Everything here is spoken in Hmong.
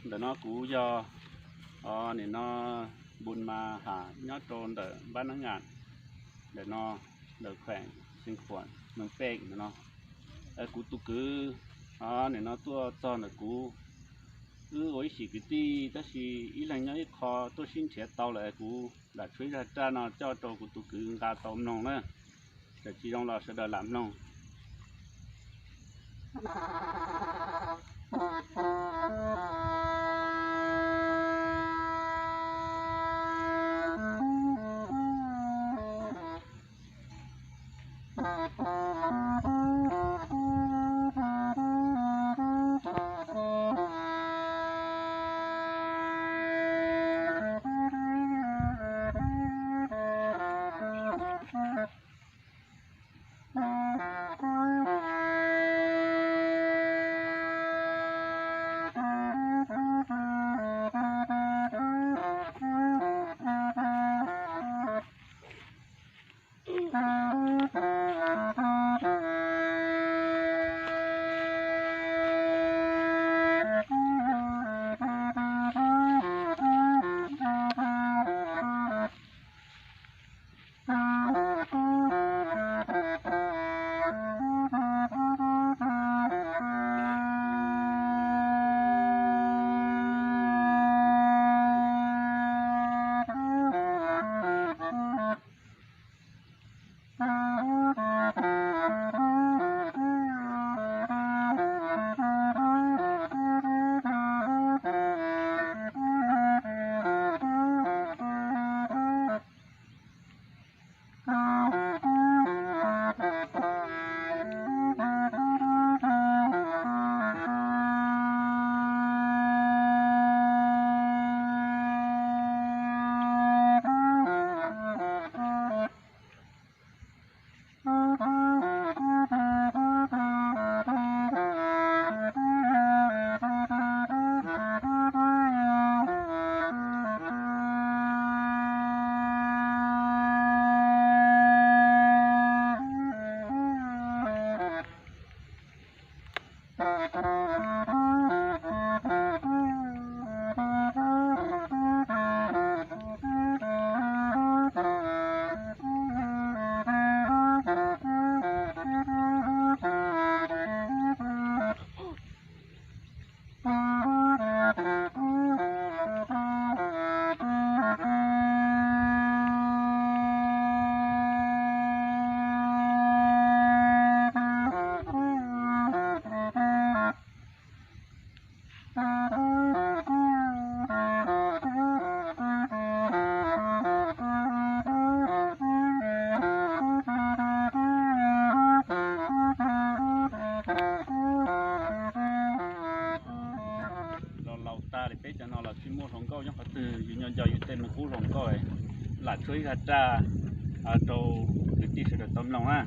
Ntawm no kuv yog, o, nim no Npus Mas Has nyob rau ntawm Npab Nab Ngas, ntawm no ntawm khueem Xeev Khuam Mees Pej ntawm no. Kuv tus kwv, o, nim no tuaj txog ntawm kuv, wb ua ib sim kwv tij tab sis ib leeg nyob ib qho tuaj sib nrhiav tau lawm es kuv lam tshuab ib zaj raj no coj rau kuv tus kwv nqa tau mloog na. Txawm tsis zoo los sawv daws lam mloog. Los laus tag li peb cov no los tsis muaj hluas nkauj nyob qhov twg, yus nyob nco yus tej me qub hluas nkauj, lam tshuab ib zaj raj rau kwv tij sawv daws tau mloog na.